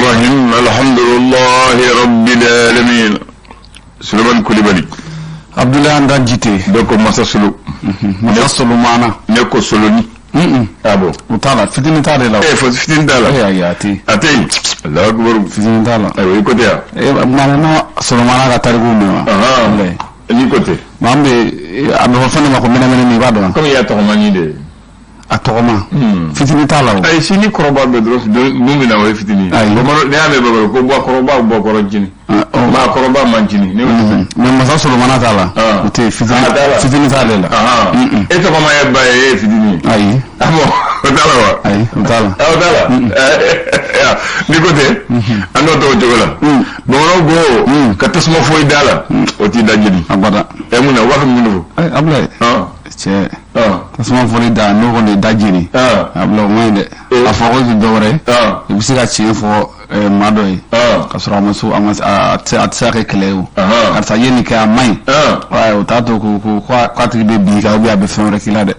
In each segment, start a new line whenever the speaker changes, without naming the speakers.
الرحيم الحمد لله رب العالمين Sulemani Kulibali.
Abdoulaye Andan Jite.
Dɔw ko Masa Solo.
Masa Solomana.
Ne ko Soloni. Ah bon.
O t'a la, fitinin t'ale la.
Eh, fo fitinin t'a la.
Eh, ayi, a tɛ yen.
A tɛ yen. Alahu akibaru.
Fitinin t'a la.
Ayiwa, i ko tɛ yan.
Eh, maana na Solomana ka tarikuw mɛn wa?
Ahan. N'i ko tɛ.
Maa min bɛ a bɛ fɔ fɛn dɔ ma ko mɛnɛmɛnɛni, i b'a dɔn wa?
Komi i y'a tɔgɔma ɲi de ye.
A tɔgɔma. Fitinin t'a la o.
Ayi, si ni kɔrɔba bɛ dɔrɔn mun bɛ na, o ye fitinin ye.
Ayi.
Bamanan ne y'a mɛn bamakɔ ko bɔ kɔrɔba bɔ kɔrɔ jini. Maa kɔrɔba man jini. Ne y'o
Mais Masa Solomana t'a la. O tɛ yen, fitinin.
Ah, t'a la.
Fitinin t'ale la.
Ahan. E tɔgɔma ye ba ye, e ye fitinin ye.
Ayi.
Ah bon, o t'a la wa?
Ayi, o t'a la.
Ah, o t'a la. N'i ko ten, an n'o t'o cogo la. Bamananw ko ka tasuma foyi da la, o t'i da jeni.
Abada.
Ɛ, mun na, u b'a fɔ mun de fɔ?
Ayi, Abdoulaye. Cɛ. Tasuma fɔli da, n'o kɔni da jeni. Abdoulaye, o man ɲi dɛ. A fɔ ko tɛ dɔwɛrɛ ye. I bɛ se ka tiɲɛ fɔ maa dɔ ye. Ka sɔrɔ a ma so, a ma, a tɛ se ka kɛ kɛlɛ ye o. Karisa ye nin kɛ, a man ɲi. O t'a to ko k'a tigi bɛ bin i kan ou bien a bɛ fɛn wɛrɛ k'i la dɛ.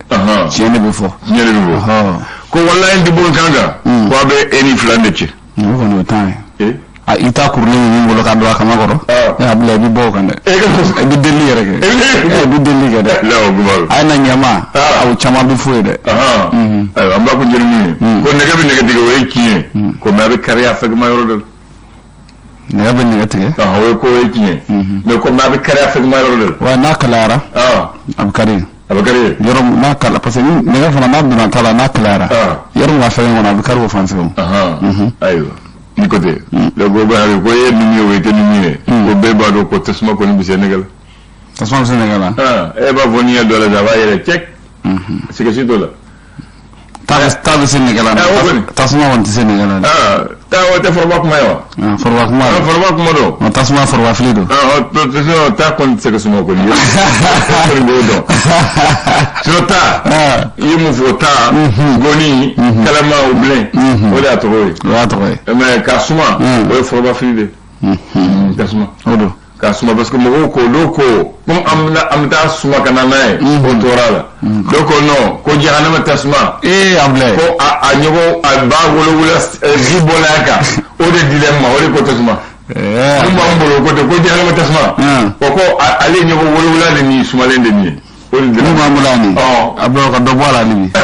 Tiɲɛ de bɛ fɔ.
Tiɲɛ de bɛ fɔ. Ko walayi di bon kan kan. Ko a bɛ e ni filan de cɛ.
O kɔni, o t'an ye. A i ta kurulen bɛ min bolo ka don a kama kɔrɔ. Abdoulaye, i bɛ bɔ o kan dɛ. I bɛ delili yɛrɛ kɛ. I bɛ delili kɛ dɛ. A ye na ɲɛma, o caman bɛ f'o ye dɛ.
Ayiwa, an b'a ko jeli min ye. Ko nɛgɛ bɛ nɛgɛ tigɛ, o ye tiɲɛ ye. Ko mais a bɛ kari a fɛgɛma yɔrɔ dɔ la.
Nɛgɛ bɛ nɛgɛ tigɛ.
O ye ko, o ye tiɲɛ ye. Mais ko mais a bɛ kari a fɛgɛma yɔrɔ dɔ
la. Wa n'a kalayara. A bɛ kari.
A bɛ kari.
Yɔrɔ n'a kala, parce que nɛgɛ fana n'a donna ta la, n'a kalayara. Yɔrɔ min ka fɛgɛn kɔnɔ, a bɛ kari o fan fɛ o.
Ayiwa. Ni ko tɛ. Donc ko bɛ ko e ye min ye, o tɛ ni min ye. Ko bɛɛ b'a dɔn ko tasuma kɔni bɛ se nɛgɛ la.
Tasuma bɛ se nɛgɛ
la. E b'a fɔ n'i ye dɔ la, a b'a yɛrɛ cɛ. Siga si t'o la.
Ta bɛ se nɛgɛ la. Tasuma kɔni tɛ se nɛgɛ la.
Ta, o tɛ foroba kuma ye wa?
Foroba kuma
don. Foroba kuma don.
Tasuma foroba fili don.
Ta kɔni tɛ se ka suma kɔni. Kɔni b'o dɔn. Sinon ta, i ye mun fɔ, ta, goni, kalama, o bilen, o de y'a tɔgɔ ye.
O y'a tɔgɔ ye.
Mais ka suma, o ye foroba fili de ye. Ka suma.
O don.
Ka suma, parce que mɔgɔw ko, dɔw ko comme an bɛ taa suma ka na n'a ye, o tora la. Dɔw ko non, ko jahanama tasuma.
Ee, Abdoulaye.
Ko a ɲɔgɔn a ba wolowula ji bɔla a kan, o de dila n ma, o de ko tasuma. Mun b'an bolo, ko ten ko jahanama tasuma. O ko ale ɲɔgɔn wolowula de ni sumalen de nin ye.
Mun b'an bolo yan nin. Abdoulaye, ka dɔ bɔ a la nin bi. Ka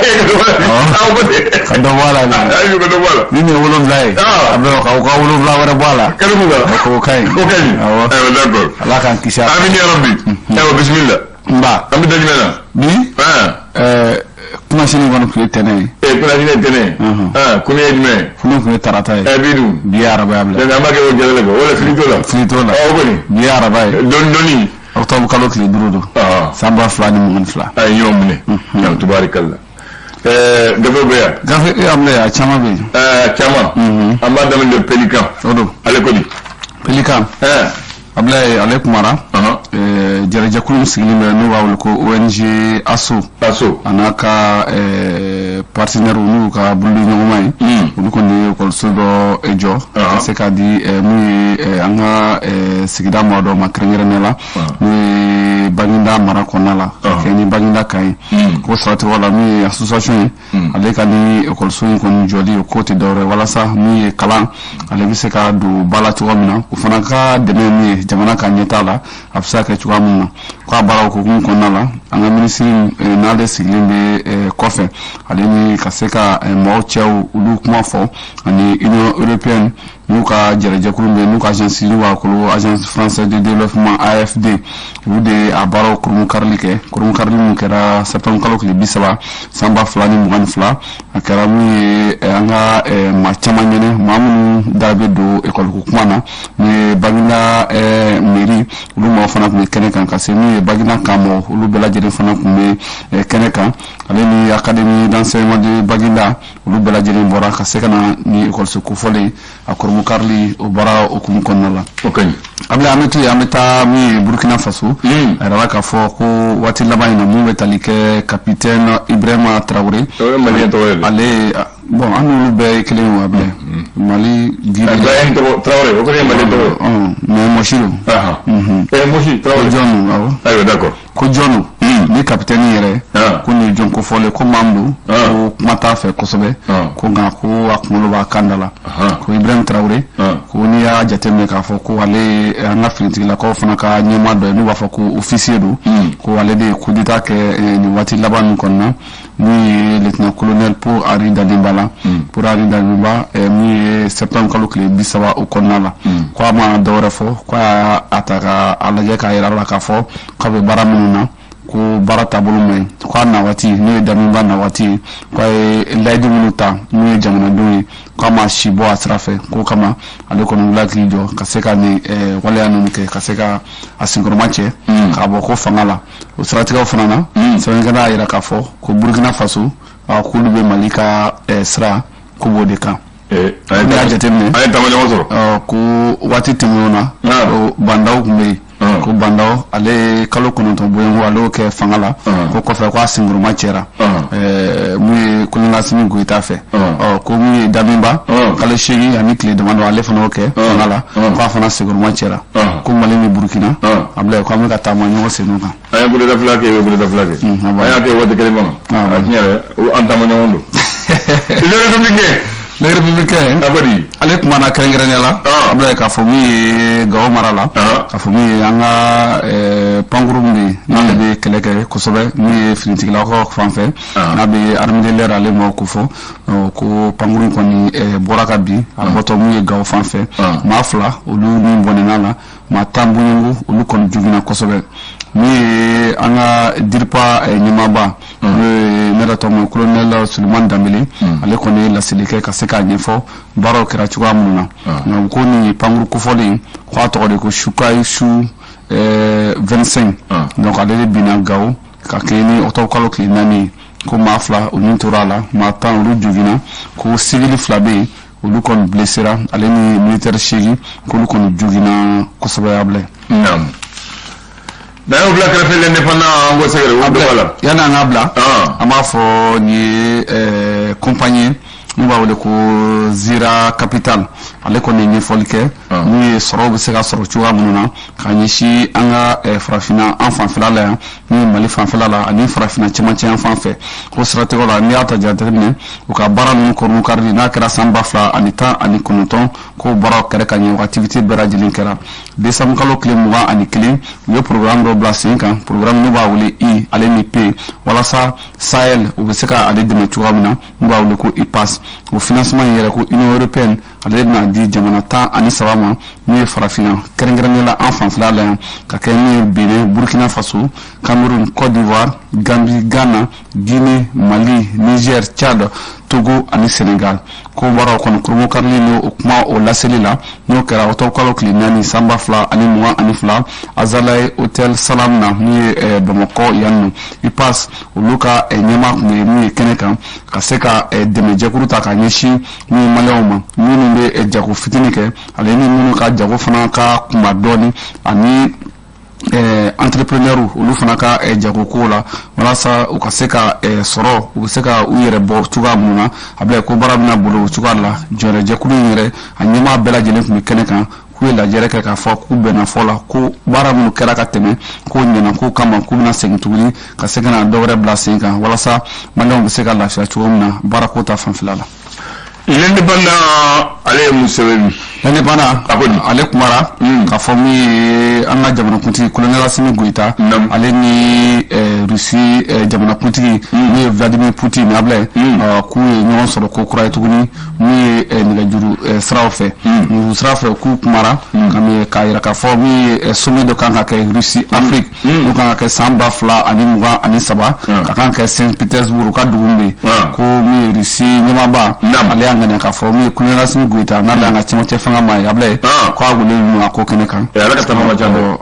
dɔ bɔ a la
nin. Ka dɔ bɔ a la.
Ni nin ye 7 ye. Abdoulaye, ka 7 wɛrɛ bɔ a la.
Karimu kan.
O ka ɲi.
O ka ɲi.
Awɔ.
Ayiwa, d'accord.
Ala k'an kisi a.
Amin ya rabbi. Ayiwa, bisimila.
Nba.
An bɛ da jumɛn na?
Bi. Kunasini kɔni tun ye tɛnɛ ye.
Ee, kunasini ye tɛnɛ ye. Kunu ye jumɛn ye?
Kunu tun ye tarata ye.
Ɛ, bi dun?
Bi ye araba ye, Abdoulaye.
Donc an b'a kɛ o jɛgɛ la, o la fili t'o la.
Fili t'o la.
Ɔ, o kɔni.
Bi ye araba ye.
Dɔɔni dɔɔni.
Octobre kalo tile 5 don. San 2022.
A ye ɲɔgɔn minɛ. Tubaarikala. Gafe bɛ yan.
Gafe, e Abdoulaye, a caman bɛ yen.
Caman. An b'a daminɛ Pelikan.
O don.
Ale ko di?
Pelikan. Abdoulaye, ale kumara. Jɛrɛjɛkulu min sigilen bɛ, n'u b'a wele ko ONG ASSO.
ASSO.
A n'a ka partenaires, n'u ka bolodiɲɔgɔnma ye. Olu kɔni ye ekɔliso dɔ jɔ. Ka se k'a di mun ye, an ka sigida maa dɔw ma, kɛrɛnkɛrɛnnenya la n'o ye Baginda mara kɔnɔna la. Ka kɛ ni Baginda kan ye. K'o siratigɛ la, min ye association ye, ale ka ni ekɔliso in kɔni jɔli, o ko tɛ dɔwɛrɛ ye walasa mun ye, kalan ale bɛ se ka don ba la cogoya min na, o fana ka dɛmɛ min ye jamana ka ɲɛtaa la, a bɛ se ka kɛ cogoya min na. K'a baaraw hukumu kɔnɔna la, an ka minisiri n'ale sigilen bɛ kɔfɛ, ale ni ka se ka maaw cɛw olu kuma fɔ, ani Union européenne n'u ka jɛrɛjɛkulu bɛ, n'u ka agence, n'u b'a kolo Agence française de développement, AFD, olu de a baaraw kurunkarili kɛ. Kurunkarili min kɛra septembre kalo tile 30 san 2022, a kɛra mun ye, an ka maa caman ɲɛnɛ, maa minnu da bɛ don ekɔli ko kuma na, n'o ye Baginda mairie, olu maaw fana tun bɛ kɛnɛ kan, ka se min ye Baginda kan mɔgɔ, olu bɛɛ lajɛlen fana tun bɛ kɛnɛ kan, ale ni académie d'enseignement de Baginda, olu bɛɛ lajɛlen bɔra ka se ka na ni ekɔliso kofɔlen a kɔrɔmukarili o baara hukumu kɔnɔna la.
O ka ɲi.
Abdoulaye, an bɛ to yen, an bɛ taa min ye Burkina Faso. A yirala k'a fɔ ko waati laban in na, mun bɛ tali kɛ capitaine Ibrahima Traoré.
O ye malien tɔgɔ ye dɛ.
Ale, bon, an n'olu bɛɛ ye kelen ye wa, Abdoulaye. Mali
guide. Ibrahim Traoré, o kɔni ye malien tɔgɔ ye.
Mais Mɔsi don.
Ɛ, Mɔsi Traoré.
Ko jɔn don, awɔ.
Ayiwa, d'accord.
Ko jɔn don. Ni kapitɛni yɛrɛ ko nin ye jɔn kofɔlen ko maa min don, ko kuma t'a fɛ kosɛbɛ, ko nka ko a kunkolo b'a kan da la. Ko Ibrahim Traoré, ko n'i y'a jateminɛ k'a fɔ ko ale ye an ka finitigilakaw fana ka ɲɛmaa dɔ ye, n'u b'a fɔ ko officier don, ko ale de ye coup d'état kɛ nin waati laban min kɔnɔna, min ye lieutenant colonel Paul Henri Damiba la, Paul Henri Damiba, min ye septembre kalo tile 30 o kɔnɔna la. Ko a ma dɔwɛrɛ fɔ, ko a y'a ta k'a lajɛ k'a yira la k'a fɔ k'a bɛ baara minnu na, ko baara taabolo man ɲi. Ko a na waati, n'o ye Damiba na waati ye, ko a ye layidu minnu ta n'u ye jamanadenw ye, k'a ma si bɔ a sira fɛ. K'o kama ale kɔni wulila k'i jɔ ka se ka nin waleya ninnu kɛ, ka se ka a senkɔrɔma cɛ k'a bɔ ko fanga la. O siratigɛw fana na, sɛbɛnnikɛla y'a yira k'a fɔ ko Burkina Faso, k'olu bɛ Mali ka sira ko b'o de kan. Ne y'a jateminɛ,
an ye taama ɲɔgɔn sɔrɔ.
Ko waati tɛmɛnenw na, Bah N'Daw tun bɛ yen, ko Bah N'Daw ale ye kalo 9 bɔɲɔgɔnko ale y'o kɛ fanga la, ko kɔfɛ ko a senkɔrɔma cɛra mun ye colonel Assimi Goïta fɛ. Ko mun ye Damiba, kalo 8 ani tile damadɔ ale fana y'o kɛ fanga la, ko a fana senkɔrɔma cɛra. Ko Mali ni Burukina, Abulaye, ko an bɛ ka taama ɲɔgɔn senw kan.
An ye coup d'état fila kɛ, i bɛ coup d'état fila kɛ, an y'a kɛ waati kelen kɔnɔ. A tiɲɛ yɛrɛ, an taama ɲɔgɔn don. Le Républicain.
Le Républicain, ale kumana kɛrɛnkɛrɛnnenya la, Abulaye, k'a fɔ min ye Gawo mara la, k'a fɔ min ye an ka pankuru min bɛ yen, n'ale bɛ kɛlɛ kɛ kosɛbɛ, min ye finitigilakaw fan fɛ, n'a bɛ armée de l'air, ale m'o ko fɔ ko pankuru kɔni bɔra ka bin a bɔtɔ min ye Gawo fan fɛ. Maa 2 olu ni bɔnɛna la, maa 10 bɔɲɔgɔnko olu kɔni joginna kosɛbɛ. Min ye an ka DIRPA ɲɛmaaba, n'o ye ne yɛrɛ tɔgɔ colonel Sulemani Danbele, ale kɔni ye laseli kɛ ka se k'a ɲɛfɔ baaraw kɛra cogoya minnu na. Nka ko nin pankuru kofɔlen, ko a tɔgɔ de ko Sukhoi Su 25, donc ale de binna Gawo ka kɛɲɛ ni octobre kalo tile 4 ye. Ko maa 2 olu tora a la, maa 10 olu joginna, ko civil 2 bɛ yen, olu kɔni blessera, ale ni militaire 8, k'olu kɔni joginna kosɛbɛ, Abulaye.
N'an y'o bila kɛrɛfɛ, l'Indépendant, an ko sɛgɛrɛ o dɔ b'a la.
Yanni an k'a bila, an b'a fɔ nin ye compagnie n'u b'a wele ko Zira Capital, ale kɔni ye ɲɛfɔli kɛ n'u ye sɔrɔw bɛ se ka sɔrɔ cogoya minnu na ka ɲɛsin an ka farafinna an fanfɛla la yan, n'o ye Mali fanfɛla la ani farafinna cɛmancɛ yan fan fɛ. Ko siratigɛw la, n'i y'a ta jateminɛ, u ka baara ninnu kɔrɔmukarili n'a kɛra san 2019, k'o baaraw kɛra ka ɲɛ, o activité bɛɛ lajɛlen kɛra. Décembre kalo tile 21, u ye programme dɔ bila sen kan, programme n'u b'a wele I ale ni P, walasa Sahel u bɛ se ka ale dɛmɛ cogoya min na, n'u b'a wele ko IPAS. O financement in yɛrɛ, ko Union européenne ale bɛna di jamana 13 ma, n'o ye farafinna kɛrɛnkɛrɛnnenya la an fanfɛla la yan, ka kɛ min ye Benin, Burkina Faso, Cameroun, Côte d'Ivoire, Gambie, Ghana, Guinée, Mali, Niger, Tchad, Togo ani Sénégal. Ko baaraw kɔni kurunbonkarili ni o kuma o laseli la, n'o kɛra octobre kalo tile 4 san 2022 Azalaï Hôtel Salam na, min ye Bamakɔ yan nɔ. IPAS olu ka ɲɛmaa tun bɛ min ye kɛnɛ kan ka se ka dɛmɛjɛkulu ta ka ɲɛsin min ye maliyɛnw ma, minnu bɛ jago fitinin kɛ, ale ni minnu ka jago fana ka kunba dɔɔnin, ani entrepreneur olu fana ka jago ko la, walasa u ka se ka sɔrɔ, u bɛ se ka u yɛrɛ bɔ cogoya minnu na. A bila ko baara bɛna bolo o cogoya la. Jɔyɔrɔjɛkulu in yɛrɛ a ɲɛmaa bɛɛ lajɛlen tun bɛ kɛnɛ kan, k'u ye lajɛrɛ kɛ k'a fɔ k'u bɛnna fɔ la ko baara minnu kɛra ka tɛmɛ, k'o ɲɛna, k'o kama k'u bɛna segin tuguni ka se ka na dɔ wɛrɛ bila sen kan, walasa maliyɛnw bɛ se ka lafiya cogo min na baarako ta fanfɛla la.
L'Indépendant, ale ye mun sɛbɛn bi?
L'Indépendant, ale kumara k'a fɔ min ye an ka jamanakuntigi colonel Assimi Goïta, ale ni Russie jamanakuntigi min ye Vladimir Poutine, Ablaye, k'u ye ɲɔgɔn sɔrɔ ko kura ye tuguni, min ye nɛgɛjuru siraw fɛ, nɛgɛjuru sira fɛ. K'u kumara k'a yira k'a fɔ min ye sommet dɔ kan ka kɛ Russie Afrique, n'o kan ka kɛ san 2023, ka kan ka kɛ Saint Pétersbourg, u ka dugu min bɛ yen. Ko min ye Russie ɲɛmaaba, ale y'a ŋaniya k'a fɔ min ye colonel Assimi Goïta, n'ale y'an ka cɛmancɛ fanga maa ye, Ablaye, k'a wele ninnu a ko kɛnɛ kan.
Ale ka taama ma ca dɛ.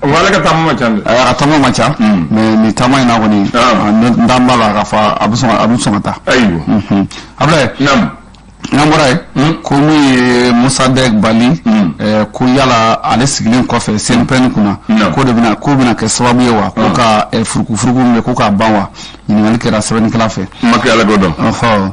Ale ka taama ma ca dɛ.
A ka taama ma ca, mais nin taama in na kɔni, n d'an b'a la k'a fɔ a bɛ sɔn ka taa.
Ayiwa.
Ablaye. N'an bɔra yen, ko min ye Mossadegh Bali, ko yala ale sigilen kɔfɛ CNPN kunna, ko de bɛna ko bɛna kɛ sababu ye wa ko ka furukufuruku min bɛ ko k'a ban wa? Ɲininkali kɛra sɛbɛnnikɛla fɛ.
Ma kɛ ala k'o dɔn.
Ɔhɔ.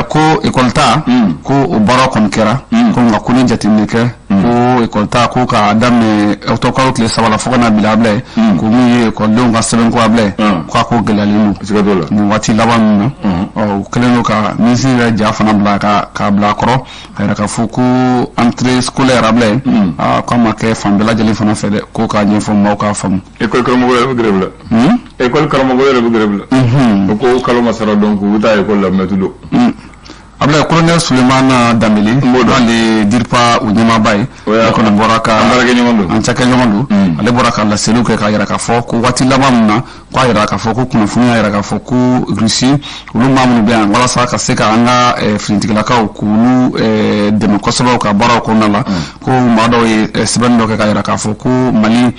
Ko école ta ko o baara kɔni kɛra, ko nka ko ni jateminɛ kɛ ko école ta ko k'a daminɛ octobre kalo tile 3 la fo ka na bila Ablaye, ko min ye ekɔlidenw ka sɛbɛnko Ablaye, k'a ko gɛlɛyalen don nin waati laban ninnu na. Ɔ, u kɛlen don ka minisiri yɛrɛ ja fana bila k'a bila a kɔrɔ ka yira k'a fɔ ko entrée scolaire Ablaye, aa, k'a ma kɛ fan bɛɛ lajɛlen fana fɛ dɛ, ko k'a ɲɛfɔ maaw k'a faamu.
École karamɔgɔ yɛrɛ bɛ grève la. École karamɔgɔ yɛrɛ bɛ grève la. O ko kalo ma sara, donc u bɛ taa école la mɛtu don.
Ablaye, colonel Souleymane Dambélé, n'ale DIRPA o ɲɛmaaba ye, ale kɔni bɔra ka
an baarakɛɲɔgɔn don.
An cakɛɲɔgɔn don. Ale bɔra ka laseliw kɛ k'a yira k'a fɔ ko waati laban min na, k'a yira k'a fɔ ko kunnafoni y'a yira k'a fɔ ko Russie olu maa minnu bɛ yan walasa ka se ka an ka finitigilakaw k'olu dɛmɛ kosɛbɛ u ka baaraw kɔnɔna la, ko maa dɔw ye sɛbɛnni dɔ kɛ k'a yira k'a fɔ ko Mali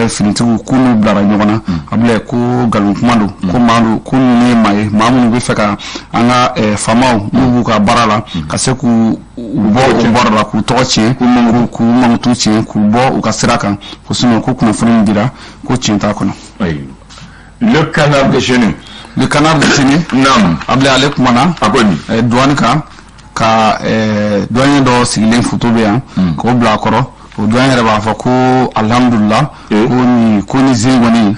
finitigiw k'u n'u bilara ɲɔgɔn na. Ablaye, ko nkalon kuma don, ko maa don, ko ninnu ye maa ye, maa minnu bɛ fɛ ka an ka faamaw n'u b'u ka baara la ka se k'u bɔ o baara la, k'u tɔgɔ tiɲɛ, k'u mankutu tiɲɛ, k'u bɔ u ka sira kan, ko sinon ko kunnafoni min dira ko tiɲɛ t'a kɔnɔ.
Le Canard déchaîné.
Le Canard déchaîné.
Naam.
Ablaye, ale kumana
A ko nin.
Douane kan, ka douanier dɔ sigilen photo bɛ yan k'o bila a kɔrɔ. O douanier yɛrɛ b'a fɔ ko alhamdulillah, ko ni zen kɔni,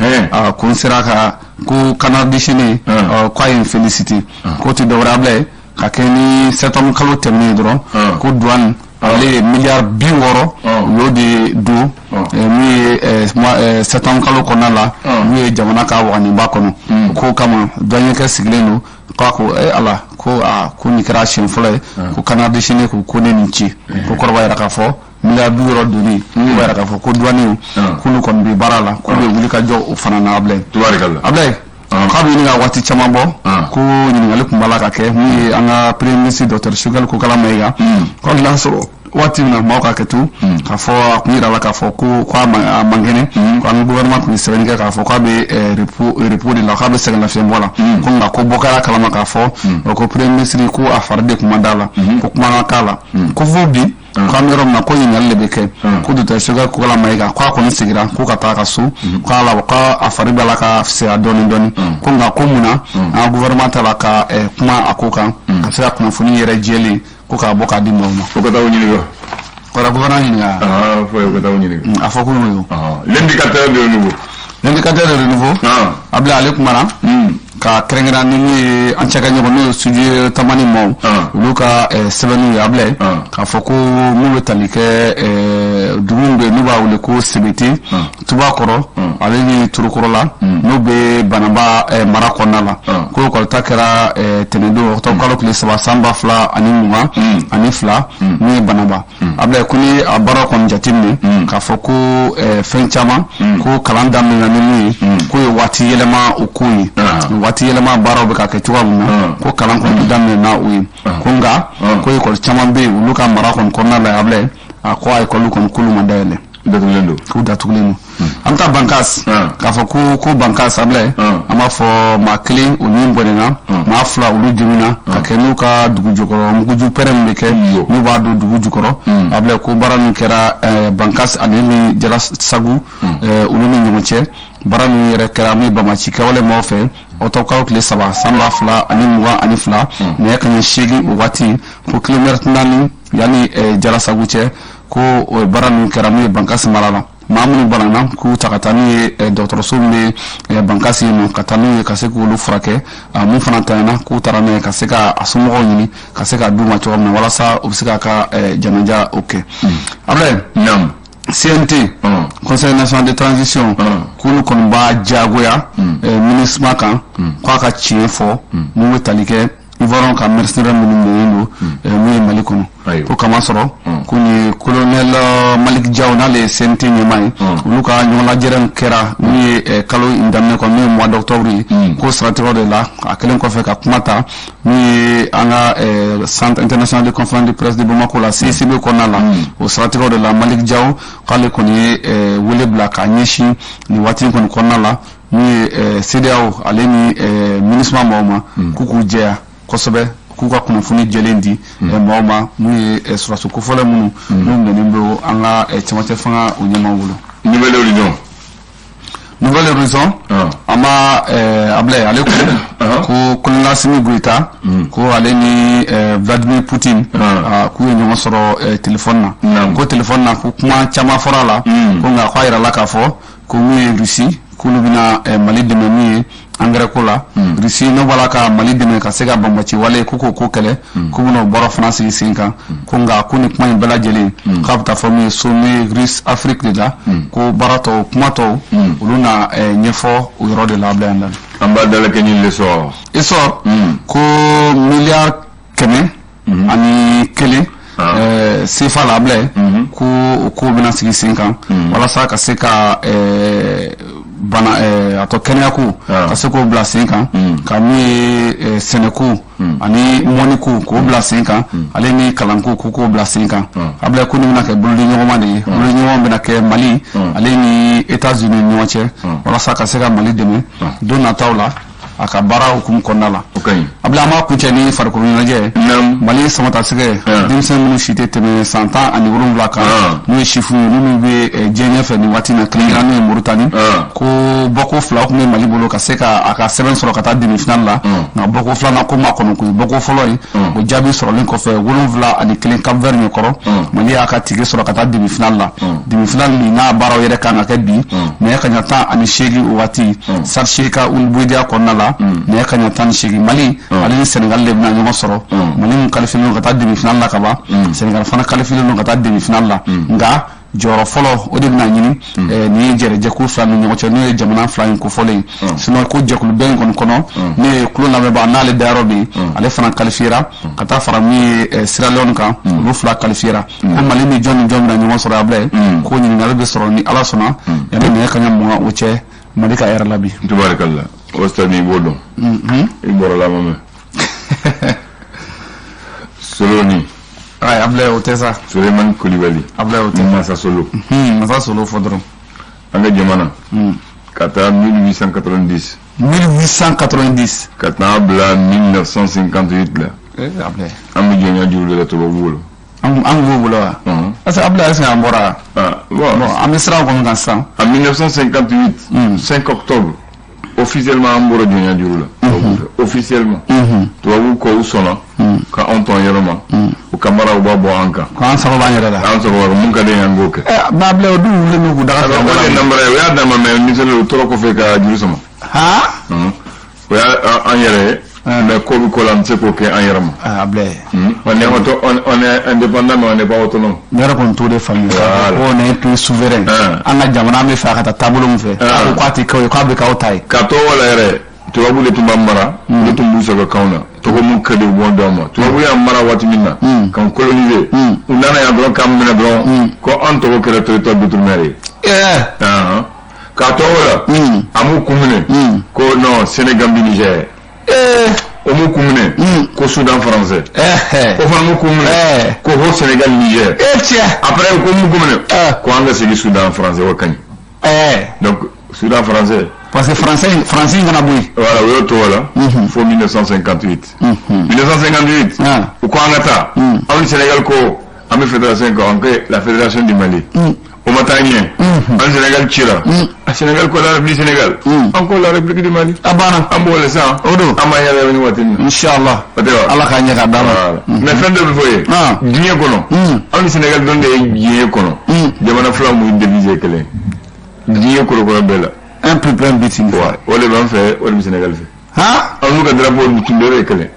ko n sera ka ko Canard déchaîné k'a ye n félicité. K'o tɛ dɔwɛrɛ Ablaye, ka kɛ ni septembre kalo tɛmɛnen dɔrɔn, ko douane ale ye miliyari 60 u y'o de don min ye septembre kalo kɔnɔna la, n'u ye jamana ka waganiba kɔnɔ. K'o kama douanier kɛ sigilen don k'a ko e ala, ko aa, ko nin kɛra siɲɛ fɔlɔ ye ko Canard déchaîné ko ne nin ci, ko kɔrɔ b'a yira k'a fɔ miliyari 60 donni, ko b'a yira k'a fɔ ko douanier k'olu kɔni bɛ baara la, k'u bɛ wuli ka jɔ o fana na Ablaye.
Tubaarikala.
Ablaye, k'a bɛ ɲini ka waati caman bɔ, ko ɲininkali tun b'a la ka kɛ min ye an ka premier ministre docteur Choguel Kokalla Maïga, ko hali n'a sɔrɔ waati min na maaw ka kɛ to k'a fɔ a kun yira la k'a fɔ ko a man kɛnɛ, ko an ka gouvernement tun ye sɛbɛnni kɛ k'a fɔ k'a bɛ repos de la, k'a bɛ sɛgɛn lafiɲɛbɔ la, ko nka ko bɔ kɛra kalama k'a fɔ ko premier ministre ko a fari de kun ma d'a la, ko kuma ka k'a la, ko fo bi k'an bɛ yɔrɔ min na, ko ɲininkali de bɛ kɛ ko docteur Choguel Kokalla Maïga ko a kɔni seginna ko ka taa a ka so, k'a la ko a fari b'a la ka fisaya dɔɔni dɔɔni, ko nka ko mun na an ka gouvernement ta la ka kuma a ko kan ka se ka kunnafoni yɛrɛ jɛlen ko k'a bɔ k'a di maaw ma.
O ka taa o ɲininka.
Kɔrɔ gouvernement ɲininka.
Ah, fo o ka taa o ɲininka.
A fɔ ko y'o ye.
L'indicateur de Renouveau.
L'indicateur de Renouveau. Ablaye, ale kumana ka kɛrɛnkɛrɛn ni min ye an cɛ ka ɲɔgɔn n'o ye studio Tamani maaw olu ka sɛbɛnniw ye Ablaye, k'a fɔ ko mun bɛ tali kɛ dugu min bɛ yen n'u b'a wele ko Sebete, Tubakɔrɔ ale ni Turukɔrɔla, n'o bɛ Banaba mara kɔnɔna la, ko ekɔli ta kɛra tɛnɛndon octobre kalo tile 3 san 2022 min ye Banaba. Ablaye, ko ni a baara kɔni jateminɛ k'a fɔ ko fɛn caman ko kalan daminɛna ni min ye, k'o ye waati yɛlɛma o ko ye, waati yɛlɛma baaraw bɛ ka kɛ cogoya min na, ko kalan kɔni daminɛna o ye, ko nka ko ekɔli caman bɛ yen olu ka mara kɔni kɔnɔna la Ablaye, a ko a ekɔli kɔni k'olu ma dayɛlɛ.
Datugulen don.
K'u datugulen don. An bɛ taa Bankas k'a fɔ ko Bankas Ablaye, an b'a fɔ maa kelen o ni bɔnɛna, maa fila olu jogina ka kɛ n'u ka dugu jukɔrɔ muguju pɛrɛn min bɛ kɛ n'u b'a don dugu jukɔrɔ. Ablaye, ko baara min kɛra Bankas ale ni Jalasagu olu ni ɲɔgɔn cɛ, baara min yɛrɛ kɛra min bamaci kɛwale maaw fɛ octobre kalo tile 3 san 2022 nɛgɛ kanɲɛ 8 o waati, ko kilomɛtiri 4 yanni Jalasagu cɛ, ko o baara min kɛra min ye Bankasi mara la, maa minnu banana k'u ta ka taa n'u ye dɔgɔtɔrɔso min bɛ Bankasi yen nɔ, ka taa n'u ye ka se k'olu furakɛ. Mun fana tanyana, k'u taara n'a ye ka se ka a somɔgɔw ɲini ka se k'a d'u ma cogo min na walasa u bɛ se k'a ka janaja o kɛ. Ablaye.
Naam.
CNT, Conseil national de transition, k'olu kɔni b'a diyagoya MINUSMA kan k'a ka tiɲɛ fɔ mun bɛ tali kɛ Ivoirien ka mercenaires minnu minɛnen don mun ye Mali kɔnɔ, ko kama sɔrɔ ko nin ye colonel Malick Diaw n'ale ye CNT ɲɛmaa ye, olu ka ɲɔgɔnlajɛrɛ kɛra min ye kalo in daminɛ kɔnɔ, min ye mois d'octobre ye, ko siratigɛw de la a kɛlen kɔfɛ ka kuma ta min ye an ka Centre international de conférence de presse de Bamako la, CICB kɔnɔna la. O siratigɛw de la, Malick Diaw k'ale kɔni ye wele bila k'a ɲɛsin nin waati in kɔni kɔnɔna la min ye CEDEAO ale ni MINUSMA maaw ma, k'u k'u jɛya kosɛbɛ, k'u ka kunnafoni jɛlen di maaw ma mun ye sɔrɔdasi kofɔlɔ minnu n'u minɛnen bɛ an ka cɛmancɛ fanga o ɲɛmaaw bolo.
Nouvelle Horizon.
Nouvel Horizon, an b'a Ablaye, ale ko ko colonel Assimi Goïta, ko ale ni Vladimir Poutine k'u ye ɲɔgɔn sɔrɔ téléphone na. Ko téléphone na, ko kuma caman fɔra a la, ko nka k'a yirala k'a fɔ ko mun ye, Russie k'olu bɛna Mali dɛmɛ min ye engrais ko la. Russie n'o b'a la ka Mali dɛmɛ ka se ka banbaci wale ko k'o ko kɛlɛ, k'u bɛna o bɔrɔ fana sigi sen kan. Ko nka ko nin kuma in bɛɛ lajɛlen, k'a bɛ taa fɔ min ye sommet Russe Afrique de la, ko baara tɔw, kuma tɔw, olu na ɲɛfɔ o yɔrɔ de la. Ablaye Andani.
An b'a dalakɛ ni L'Essor.
Essor ko miliyari 101 CFA la, Ablaye, ko o ko bɛna sigi sen kan walasa ka se ka bana a tɔ kɛnɛya ko ka se k'o bila sen kan, ka min ye sɛnɛko ani mɔniko k'o bila sen kan, ale ni kalanko ko k'o bila sen kan. Ablaye, ko nin bɛna kɛ bolodiɲɔgɔnma de ye, bolodiɲɔgɔn bɛna kɛ Mali ale ni États-Unis ni ɲɔgɔn cɛ walasa ka se ka Mali dɛmɛ don nataw la a ka baara hukumu kɔnɔna la.
O ka ɲi.
Ablaye, an b'a kuncɛ ni farikolo ɲɛnajɛ. Mali samatasɛgɛ denmisɛn minnu si tɛ tɛmɛ san 17 kan, n'o ye sifu ye, minnu bɛ diɲɛ ɲɛfɛ nin waati in na, kɛrɛnkɛrɛnnenya n'o ye Moritani, ko bɔko 2 tun bɛ Mali bolo ka se ka a ka sɛbɛn sɔrɔ ka taa demi-finale la, nka bɔko filanan ko ma kɔnɔ koyi. Bɔko fɔlɔ ye, o jaabi sɔrɔlen kɔfɛ 71 Cap Vert ɲɛkɔrɔ, Mali y'a ka ticket sɔrɔ ka taa demi-finale la. Demi-finale min n'a baaraw yɛrɛ kan ka kɛ bi nɛgɛ kaɲa 18 o waati, Stade Cheikh Ould Boidaha kɔnɔna la, nɛgɛ kaɲa 18, Mali ale ni Sénégal de bɛna ɲɔgɔn sɔrɔ. Mali mun qualifié don ka taa demi-finale la ka ban, Sénégal fana qualifié don ka taa demi-finale la, nka jɔyɔrɔ fɔlɔ o de bɛna ɲini nin ye jɛrɛjɛkulu fila ni ɲɔgɔn cɛ, n'o ye jamana fila in kofɔlen ye. Sinon ko jɛkulu bɛɛ in kɔni kɔnɔ, ne ye kulo lamɛnbaa n'ale dayɔrɔ bɛ yen, ale fana qualifiera ka taa fara min ye Sierra Leone kan, olu fila qualifiera. Ko Mali ni jɔn ni jɔn bɛna ɲɔgɔn sɔrɔ, Ablaye, ko ɲininkali bɛ sɔrɔ ni Ala sɔnna yanni nɛgɛ kaɲa 20 o cɛ Mali ka heure la bi.
Tubaarikala, o stade i b'o dɔn, i bɔra la ma mɛn Soloni.
Ayi, Ablaye, o tɛ sa.
Sulemani Kulibali.
Ablaye, o tɛ.
Masa Solo.
Masa Solo fɔ dɔrɔn.
An ka jamana ka taa 1890.
1890.
Ka taa bila 1958 la.
Ablaye.
An bɛ jɔnya juru de la tubabu bolo.
An b'o bolo wa? Parce que Ablaye, est ce que an bɔra?
Bon,
an bɛ sira kɔni kan sisan.
En 1958, 5 octobre, officiellement an bɔra jɔnya juru la. Officiellement. Tubabu ko u sɔnna ka anw tɔn yɔrɔ ma. U ka maraw b'a bɔ an kan.
K'an sago b'an yɛrɛ la.
An sago b'a mun ka di an k'o kɛ.
Mais Ablaye, o dun wulilen don k'u daga.
O de ye nanbara ye, o y'a dama mais misali u tora kɔfɛ ka juru sama. O y'a an yɛrɛ ye. Mais ko bɛ ko la, an tɛ se k'o kɛ an yɛrɛ ma.
Ablaye.
On est indépendant mais on n'est pas autonome.
Ne yɛrɛ kɔni t'o de faamuya. Ko on est plus souverain. An ka jamana, an bɛ fɛ a ka taa taabolo min fɛ. A ko k'a tɛ kɛ o ye, k'a bɛ k'aw ta ye.
Ka to wala yɛrɛ, tubabu de tun b'an mara. Olu tun b'u sago kanw na. Tɔgɔ mun ka di u b'o d'anw ma. Tubabu y'an mara waati min na, k'an coloniser. U nana yan dɔrɔn k'an minɛ dɔrɔn, ko an tɔgɔ kɛra territoire d'outre-mer ye. K'a to o la, a m'u kun minɛ ko non, Sénégambie Niger. O m'u kun minɛ ko Soudan français. O fana m'u kun minɛ ko Haut Sénégal Niger.
Cɛ.
Après ko m'u kun minɛ ko an ka segin Soudan français, o ka ɲi. Donc Soudan français.
Parce que français français in kana bɔ yen.
Voilà, o y'o tɔgɔ la fo 1958. 1958, u ko an ka taa. Anw ni Sénégal ko an bɛ fédération kɛ, an kɛ la fédération du Mali. O ma taa ɲɛ. An Sénégal cira. A Sénégal ko la République Sénégal. An ko la République du Mali.
A banna.
An b'o le san.
O don.
An b'an yɛrɛ ni waati min na.
Inshallah.
O tɛ wa?
Ala k'a ɲɛ k'a d'a ma.
Mais fɛn dɔ bɛ fɔ ye. Diɲɛ kɔnɔ, anw ni Sénégal dɔrɔn de ye diɲɛ kɔnɔ jamana fila mun devise ye kelen ye diɲɛ korokɔrɔ bɛɛ la.
Un peuple, un but, une foi.
O de b'an fɛ, o de bɛ Sénégal fɛ.
Han.
An n'u ka drapeau tun bɛɛ ye kelen.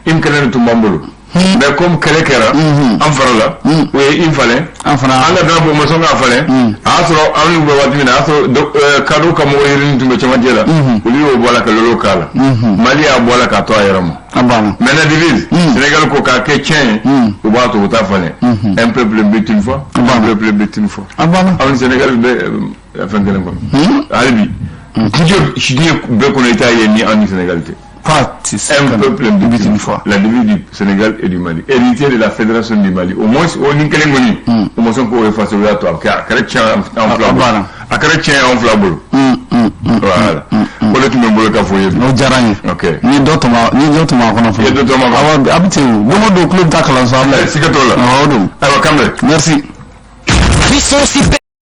Hymne kelen de tun b'an bolo. Mais comme kɛlɛ kɛra, an farala, u ye hymne falen.
An fana.
An ka drapeau ma sɔn k'a falen. A y'a sɔrɔ an n'u bɛ waati min na, a y'a sɔrɔ kadɔ ka mɔgɔ yirini tun bɛ cɛmancɛ la. Olu y'o bɔ a la ka lolo k'a la. Mali y'a bɔ a la k'a to a yɛrɛ ma.
A banna.
Maintenant devise, Sénégal ko k'a kɛ tiɲɛ ye, u b'a to u t'a falen. Un peuple, un but, une foi. Un peuple, un but, une foi.
A banna.
Aw ni Sénégal bɛ fɛn kelen kɔnɔ. Hali bi diɲɛ bɛɛ kɔnɔ, i t'a ye ni an ni Sénégal tɛ. Un peuple, un but, une foi. La devise du Sénégal et du Mali. Héritier de la Fédération du Mali. Au moins, o ni kelen kɔni, o ma sɔn k'o effacer, o y'a to a kɛra tiɲɛ an fila bolo. A kɛra tiɲɛ an fila bolo. Voilà. O de tun bɛ n bolo ka fɔ ye bi.
O diyara n ye.
Ok.
Ni dɔ tɔmɔ, ni dɔ tɔmɔ a kɔnɔ fɔlɔ.
I ye dɔ tɔmɔ a kɔnɔ.
Awɔ, a bɛ ten o. Don o don tulo bɛ taa kalanso a bila.
Siga t'o la.
Awɔ, o don.
Ayiwa, kan bɛn.
Merci.
Puissance.